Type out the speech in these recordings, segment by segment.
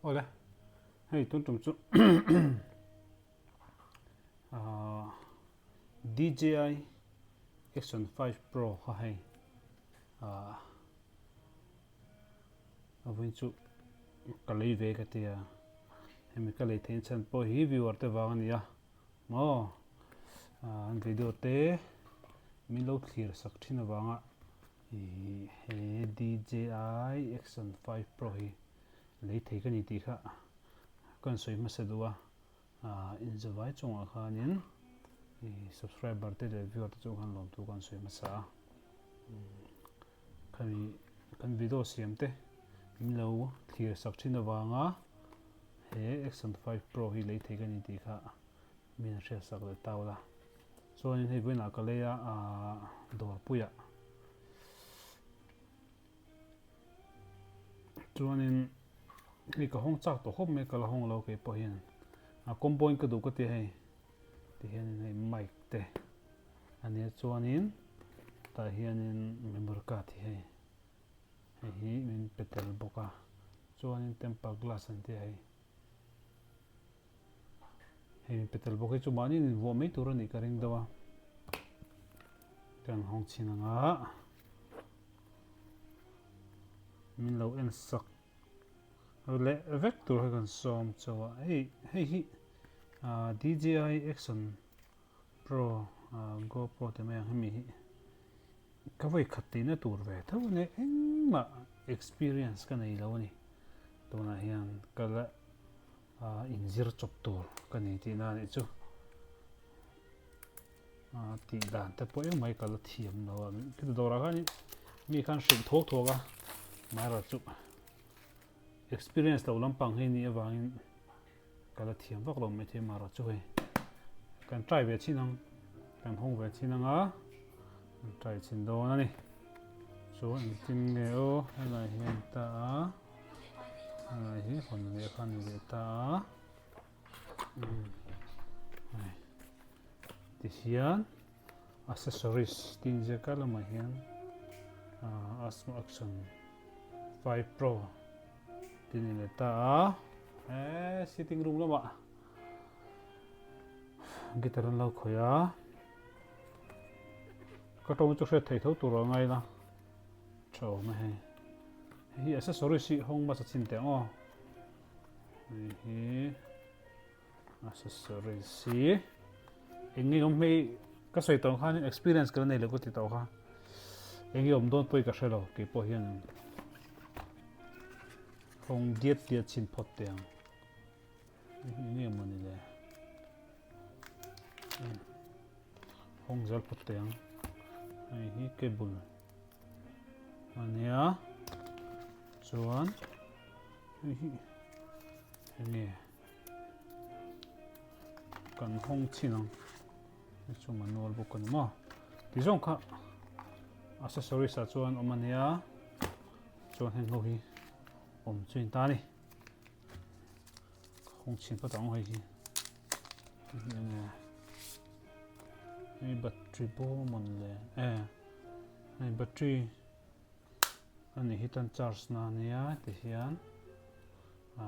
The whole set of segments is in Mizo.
Awle, hei tun tum chu ah DJI Action 5 Pro kha hei ah a vawiin chu ka lei ve ka tia hemi ka lei theih chhan pawh hi viewer te vang a ni a maw ah an video te min lo thlir sak thin avanga Ih he DJI Action 5 Pro hi lei thei ka ni tih kha ka rawn sawi hmasa duh a, ah inzavai chungah khanin ih subscriber te leh viewer te chu khan lawmthu ka rawn sawi hmasa a, khami kan video siam te min lo thlir sak thin avanga he Action 5 Pro hi lei thei ka ni tih kha min hriat sak leh tau la. Chuanin hei vawiinah ka lei a aah dawrpuiah chuanin hei ka hawng chak tawh khawp mai ka la hawng lo kei pawh hian a combo in ka duh ka tia hei ti hianin hei mic te a nia chuanin tah hianin memory card hi hei hei hi min pe tel bawk a chuanin temper glass an tia hei. Hei min pe tel bawk hi chu mahni in vuah mai tur a nih ka ring deuh a. Kan hawng chhin ang a. Min lo en sak leh vek tur hi kan sawm chauh a. Hei hei hi DJI Action Pro GoPro te mai ang hemi hi ka vawi khat tihna tur ve tho a nia engmah experience ka nei lo a ni. Tunah hian ka la a inzir chawp tur ka ni tihna a nih chu. A tih dan te pawh engmah hi ka la thiam lo a, khiti dawrah khan mi khan hrilh thuak thuak a, amaherawh chu experience lo lampang hi nih avangin ka la thiam vak lo maithei amaherawh chu hei kan try ve chin ang, kan hawng ve chin ang a, kan try chin dawn a ni. Chu engtin nge aw helai hian ta a. Helai hi hawn leh kha ni leh ta a. Hei tihian accessories tih inziak kar lamah hian Osmo Action 5 Pro tih ni leh ta a. He sitting room lamah guitar an lo khawih a. Ka tawng chu hriat theih tho tur a ngai la. Tha awm a hei. Hei hi accessories hi hawng hmasa chin teh ang aw. Hei hi accessories hi eng nge awm hei ka sawi tawh ang khanin experience ka la nei lo ka ti tawh kha. Eng nge awm dawn pawh hi ka hre lo kei pawh hian hawng diat diat chhin phawt teh ang. Hei hi eng nge mawni le. Hawng zel phawt teh ang. Hei hi cable a nia chuan hei hi enge kan hawng chhin ang hei chu manual bawk a ni maw ti zawng kha accessories ah chuan awm a nia chuan heng ho hi awm chu in ta a ni. Hawng chhin phawt ang hei hi. Hei battery bawm an le. E. Hei battery ani hi tan charge na ania ti hian a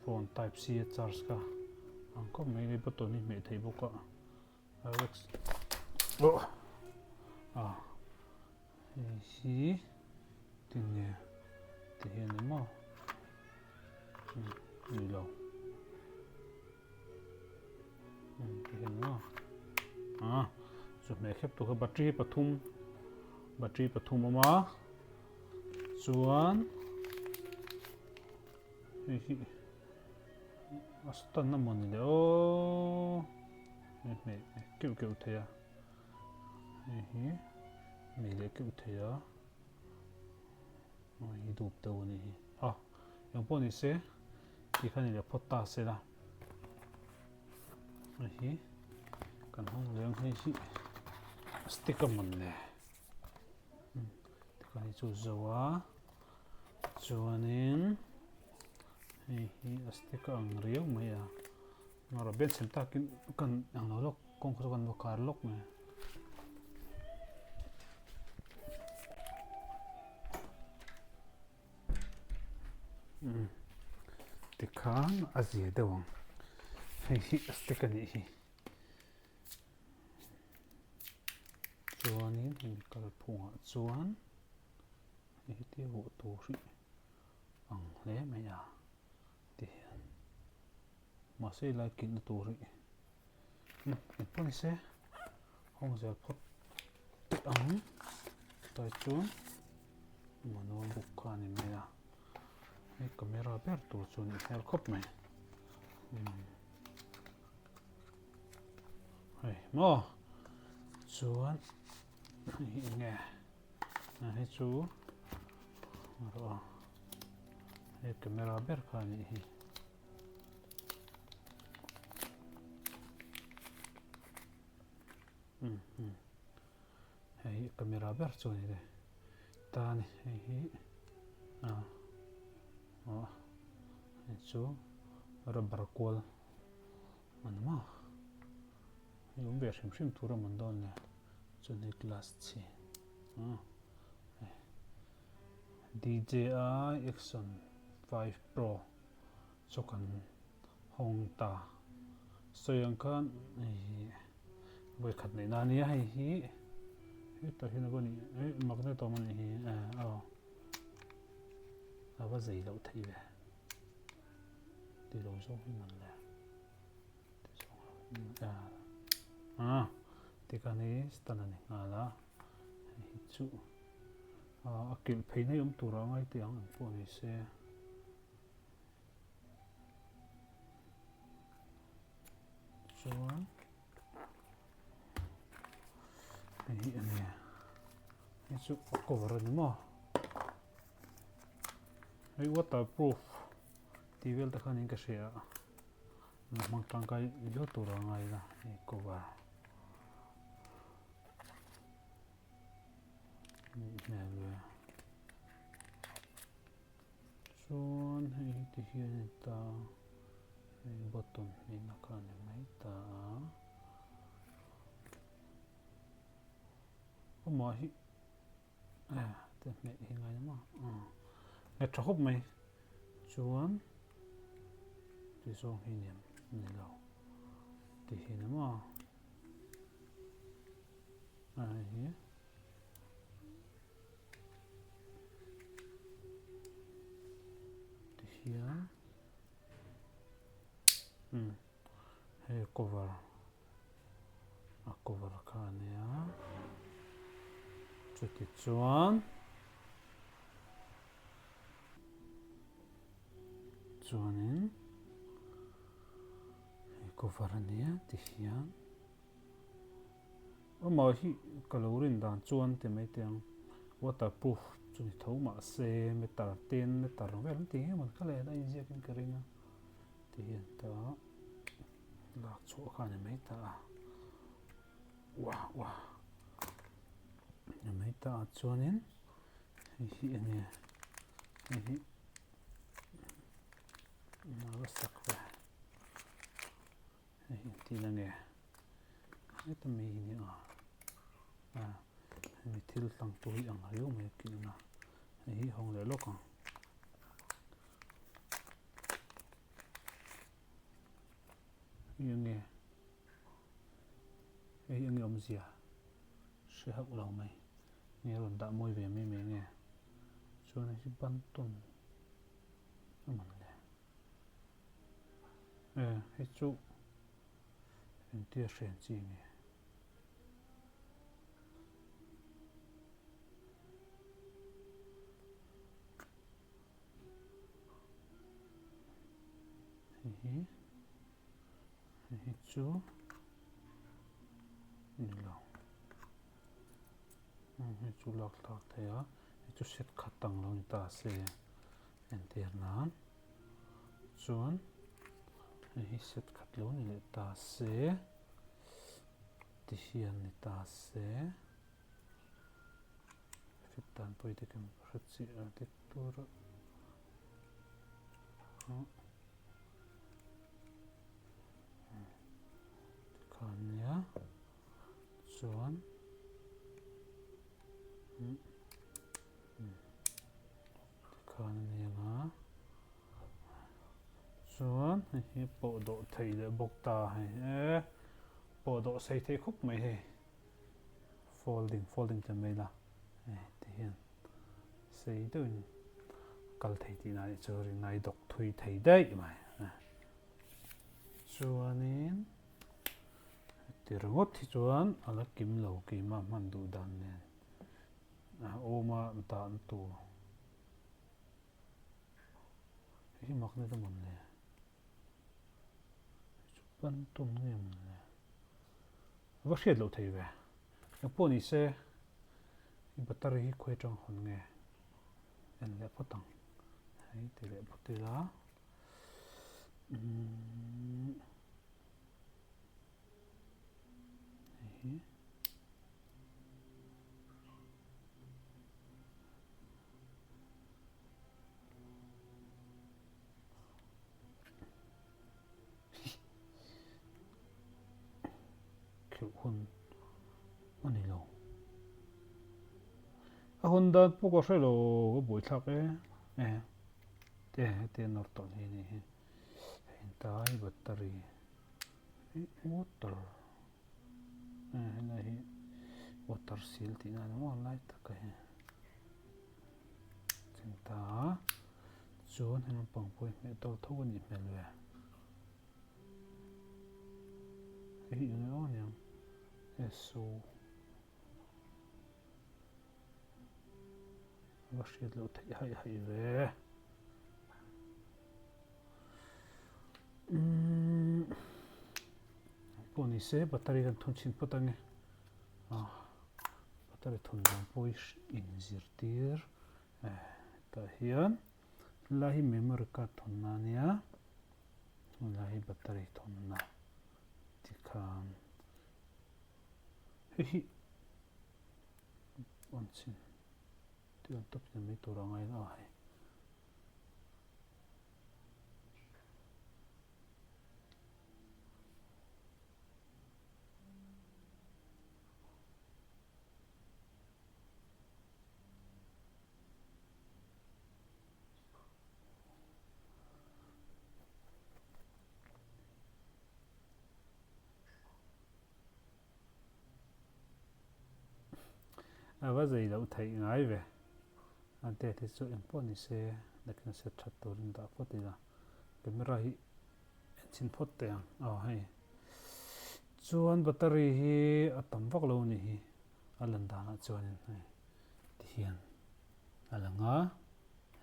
phone type C a charge ka ang khawp mai hei button hi hmeh theih bawk a. Alex oh a hei hi tinge ti hian ni maw ni lo ti hian ni maw a chu hmeh khep tur kha battery pathum battery pathum awm a chuan hei hi a stand a mawni le aw hei hmeh keuh keuh thei a hei hi hmeh leh keuh thei a hei hi dup deuh a nih hi a eng pawh ni se ti khan i leh phawt ta se la hei hi kan hawng leh ang hei hi stick a mawni le tikhan hi chu zo a chuanin hei hi a stick a ang riau mai a mara ben chhem takin kan ang lo lawk kawngka chu kan va kar lawk mai um. Tikhan a zia deuh ang. Hei hi a stick a nih hi. Chuanin hemi kalphungah chuan hei hi tia vuah tur hi ang hle mai a ti hian mahse helai kilhna tur hi engpawh ni se hawng zel phawt teh ang tlai chuan manual book kha a ni mai a hei camera ber tur chu a nih hmel khawp mai. Hei maw chuan hei hi eng nge hei chu rawh a hei camera ber kha a nih hi. Hei hi camera ber chu a ni le ta a ni hei hi ah aw hei chu rubber kual a ni maw hei awm ve hrim hrim tur a mawn dawn le chuan hei glass chhi ah hei D_J_I action 5 pro chu kan hawng ta sawi ang khan hei hi vawikhat neih na ania hei hi hetah hian a va nih eh magnet a awm a nih hi eh aw a va zei loh theih ve ti lo zawng hi man le ti zawng ah tikhan hi stand a ni nghal a hei hi chu a kilh phei na hi awm tur a ngai teh ang ang pawh ni se. Chuan hei hi a ni hei chu a cover a ni maw hei waterproof tih vel te khan in ka hria a hmang tangkai viau tur a ngai la hei cover nih hmel ve. Chuan hei hi ti hian a ni ta a, hei button hnihna kha a ni mai ta a. Amah hi eh te hmeh hi ngai maw ah nghet tha khawp mai chuan ti zawng hi ni ni lo ti hi ni maw a hei hi. Tihian umm hei cover a cover kha a nia chuti chuan chuanin hei cover a nia tihian. Amah hi ka lo rin dan chuan ti mai teh ang waterproof chu ni tho mahse meter ten meter vel an ti nge maw ka leh a inziak in ka ring a ti hian ta lak chhuah kha a ni mai ta a uah uah ni mai ta a chuanin hei hi eng nge hei hi a va sak ve. Hei hi engtin a nge heta mi hi nia a hemi thil tlang tur hi ang riau mai a kilh a hei hi hawng leh lawk ang. Hei eng nge hei hi eng nge awmzia hre hauh lo mai nge rawn dah mawi ve mai mai nge chuan hei hi bantawn a man le. Eh hei chu engtia hrian chi nge? Hei hi hei hi chu ni lo hei chu lak thlak thei a hei chu set khat ang lo ni ta se entir nan. Chuan hei hi set khat lo ni leh ta se ti hian ni ta se fit dan pawh hi dik em ka hre chiah a dik tur a tikhan nia chuan Tikhan a ni ang a. Chuan hei hi pawh dawh thei leh bawk ta hei e pawh dawh sei thei khawp mai hei folding folding chen mai la hei ti hian sei deuhin kal thei tihna a nih chu rinai dawk thui thei daih mai chuanin heti ringawt hi chuan a la kim lo keimah hman duh dan nen a awma dan tur. Hei hi magnet a mawn le? Hei chu panton nge mawn le? A va hriat loh thei ve. Eng pawh ni se i battery hi khawi atang hawn nge? En leh phawt ang. Hei ti leh phawt ila. Umm hei hi. Kheuh hun a ni lo. A hun dan pawh ka hre lo ka buaithlak e. E te heti a nawr tawh hi a ni hi. Hei tai battery water. Helai hi water seal tihna a ni maw lai taka hi chin ta a chuan heng lampang pawh hi hmeh tawl tho a nih hmel ve hei hi eng emaw aniang so va hriat loh theih haih haih ve. Umm pawh ni se battery kan thun chhin phawt ange ah battery thun dan pawh hi in zirtir eh tah hian helai hi memory card thun na ania helai hi battery thun na tikhan hei hi on chhin tih ang tawp hian mai tur a ngai a hei. A va zei loh theih ngai ve. A date hi chu eng pawh ni se nakin a set that turin dah phawt ila camera hi en chhin phawt teh ang aw hei chuan battery hi a tam vak lo a nih hi a lan danah chuanin hei tihian a lang a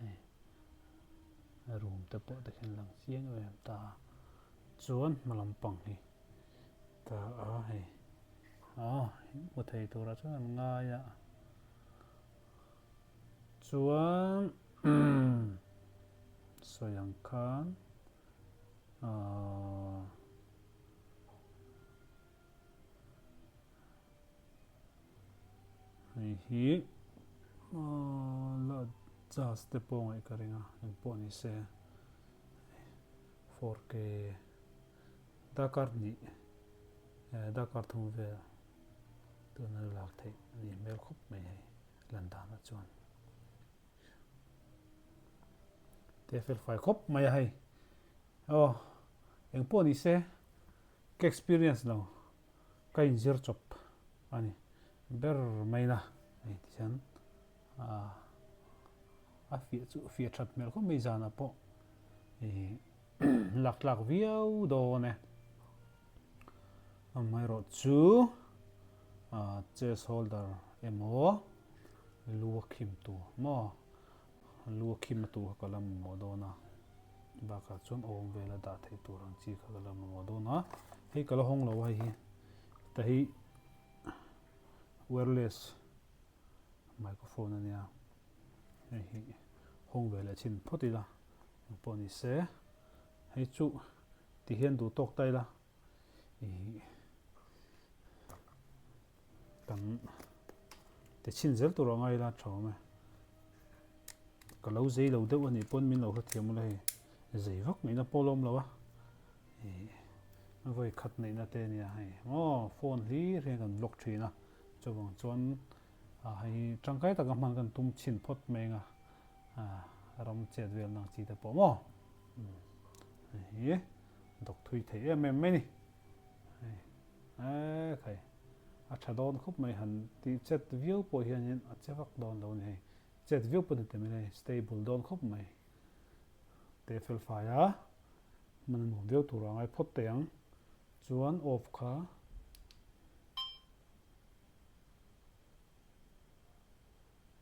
hei room te pawh te khian lang chiang em em ta a chuan hma lampang hi ta a hei aw hmu thei turah chuan an ngai a. Chuan sawi ang khan ahh hei hi ahh la adjust te pawh ngaih ka ring a engpawh ni se 4K darkar hnih eh darkar thum vel tuna lak theih a nih hmel khawp mai hei. Lan danah chuan te fel fai khawp mai a hei aw eng pawh ni se ka experience lo ka inzir chawp a ni ber mai na hei tihian ah a fiah chu fiah that hmel khawp mai zanah pawh ih lak tlak viau dawn e. Amaherawhchu chest holder emaw lu a khim tur maw lu a khim na tur kha ka la mamawh dawn a bakah chuan awm vela dah theih tur ang chi kha ka la mamawh dawn a hei ka la hawng lo a hei hi heta hi wireless microphone a nia hei hi hawng ve leh chhin phawt ila engpawh ni se hei chu Ti hian duh tawk ta ila ih kan ti chhin zel tur a ngai ila tha awm e. Ka lo zei lo deuh a nih pawn min lo hrethiam ula hei zei vak ngaihna pawh la awm lo a ih vawi khat neihna te ania hei maw phone hlir hian kan vlog thin a chuvang chuan hei tangkai taka hman kan tum chhin phawt mai ang a ram chet vel nang chi te pawh maw. Hei hi dawk thui thei em em mai ni. Hei e khai a tha dawn khawp mai han tih chet viau pawh hianin a che vak dawn lo a ni hei. Chet viau pawh ni teh mai hei stable dawn khawp mai. Te fel fai a hman a nuam viau tur a ngai phawt teh ang. Chuan off kha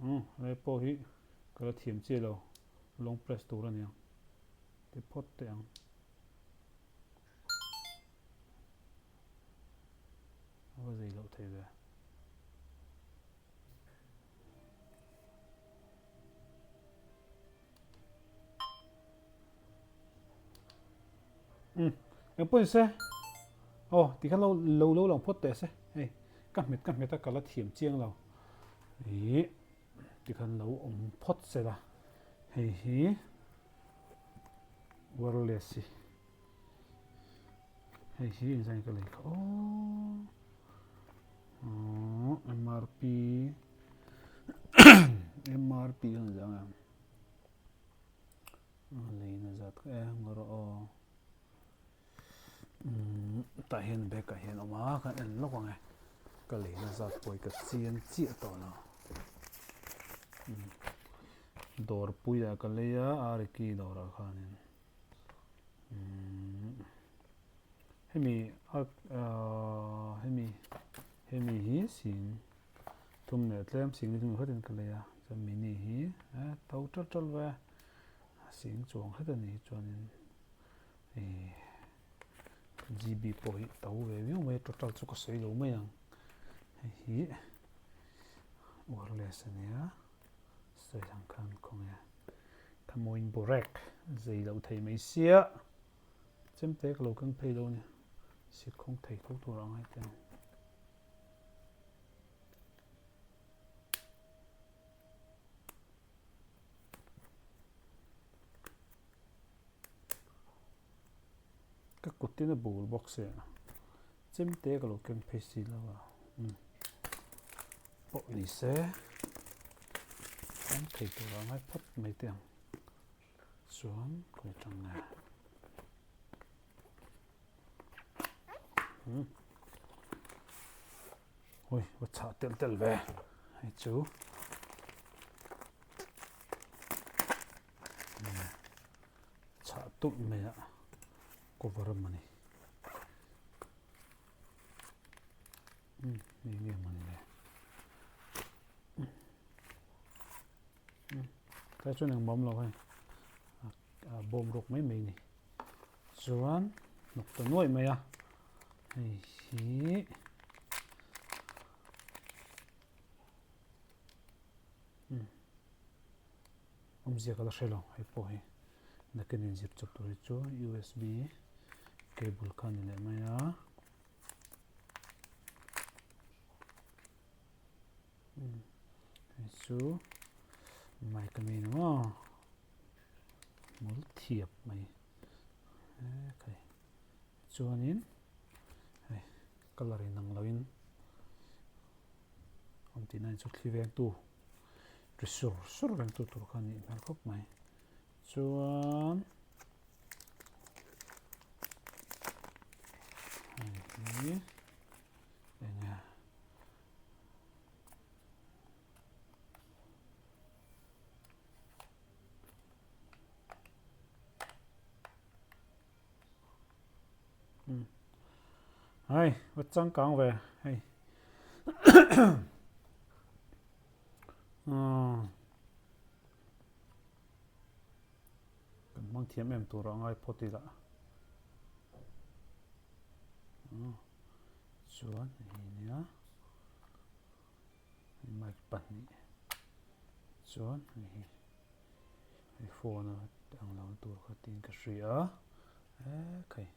Umm helai pawh hi ka la thiam chiah lo long press tur a niang ti phawt teh ang. A va zei loh thei ve. Umm eng pawh ni se aw tikhan lo lo lo lang phawt teh se hei ka hmet ka hmet a ka la thiam chiang lo ih tikhan lo awm phawt se la hei hi wireless hi hei hi engzah nge ka lei kha aw M_R_P M_R_P a ni ang em. Leina zat ka e ngawr aw. Umm tah hian bag ah hian awm a kan en lawk ang e. Ka leina zat pawh hi ka chiang chiah tawh lo. Umm dawrpui ah ka lei a Ariki dawrah khanin umm hemi a ahh hemi hemi hi sing. Thum leh tlem sing ni thum hret in ka lei a chuan mini hi e to ṭalh ṭalh ve a sing chuang hret a ni chuanin ih GB pawh hi to ve viau mai a total chu ka sawi lo mai ang hei hi wireless a nia sawi ang khan khawnge thamuin burek zei loh thei mai sia chemte ka lo keng phei lo a ni sikkhawng thei tho tur a ngai te ang. Ka kutin a bul bawk se chemte ka lo keng phei si lo a umm pawh ni se awm thei tur a ngai phawt mai teh ang chuan ka ni tang nge. Ui, va chhah telh telh ve hei chu. Chhah tulh mai a cover a mawni. Umm, hei nge mawni le. Tlai chuan engmah awm lo hei a bawm rawk mai mai a ni chuan hnawk ta nuaih mai a hei hi awmzia ka la hre lo hei pawh hi nakin inzir chawp tur hi chu U_S_B cable kha a ni leh mai a. Hei chu mic a ni maw hmul thiap mai hekhai chuanin hei colour in ang loin awm tihna chu thli vengtu ri sur sur vengtu tur kha a nih hmel khawp mai chuan hei hi eng nge. Hei, va changkang ve hei. Kan hmang thiam em tur a ngai phawt ila. Chuan hei nia mic pahnih chuan hei hi hei phone a ang lo tur kha tiin ka hria a ekhai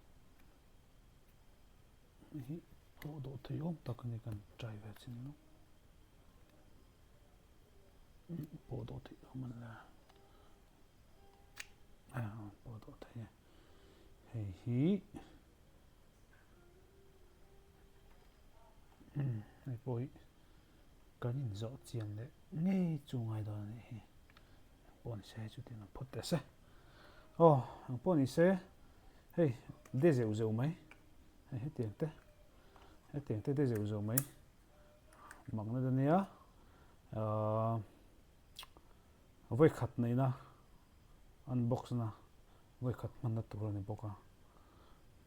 hei hi pawh dawh thei awm tak a ni kan try ve chin lo pawh dawh theih awm a la a pawh dawh thei e hei hi. Hei pawh hi kan inzawh chian leh ngei chu ngai dawn a nih hi. Engpawh ni se chutiang ang phawt teh se. Aw engpawh ni se. Hei de zeuh zeuh mai hei hetiang te hetiang te de zeuh zeuh mai makna te nia ahh vawi khat neihna unbox na vawi khat hmanna tur a ni bawk a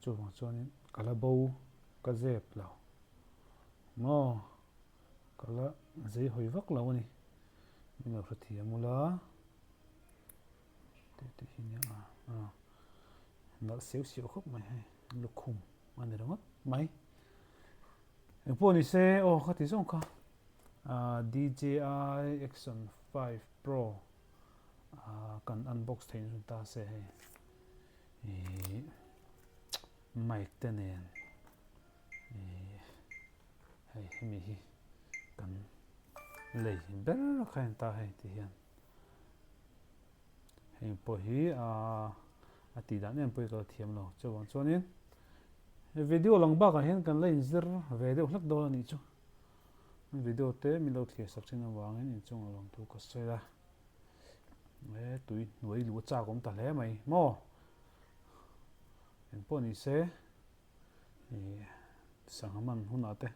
chuvang chuanin ka la bo ka zep lo maw ka la zei hawi vak lo a ni min lo hrethiam ula. Tih te hi nia a a nalh siau siau khawp mai hei lukhum a ni ringawt mai engpawh ni se aw ka ti zawng kha ah D_J_I action 5 pro ah kan unbox theih na ta se hei ih mic te nen ih hei hemi hi kan lei ber kha a ni ta hei ti hian. Heng pawh hi a tih dan em pawh hi ka la thiam lo. Chuvang chuanin he video lang bakah hian kan la inzir ve deuh hlek dawn a nih chu. Video te min lo thlir sak thin avangin inchungah lawmthu ka sawi a. He tui hnuai luh a chak awm ta hle mai maw? Eng pawh ni se ih sangha man hunah te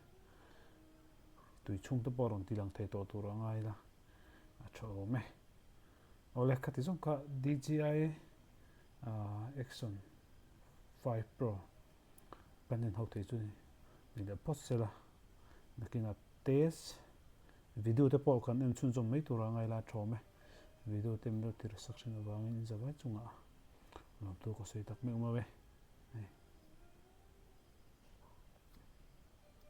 tui chhung te pawh rawn ti lang thei tawh tur a ngai la. A tha awm e. Awle khati zawng kha DJI Action 5 Pro kan en ho thei chu ni leh phawt sela. Nakinah test video te pawh kan en chhunzawm mai tura ngai la a tha awm e. Video te min lo tir sak thin avangin in zavai chungah lawmtu ka sawi tak meuh meuh e. Hei.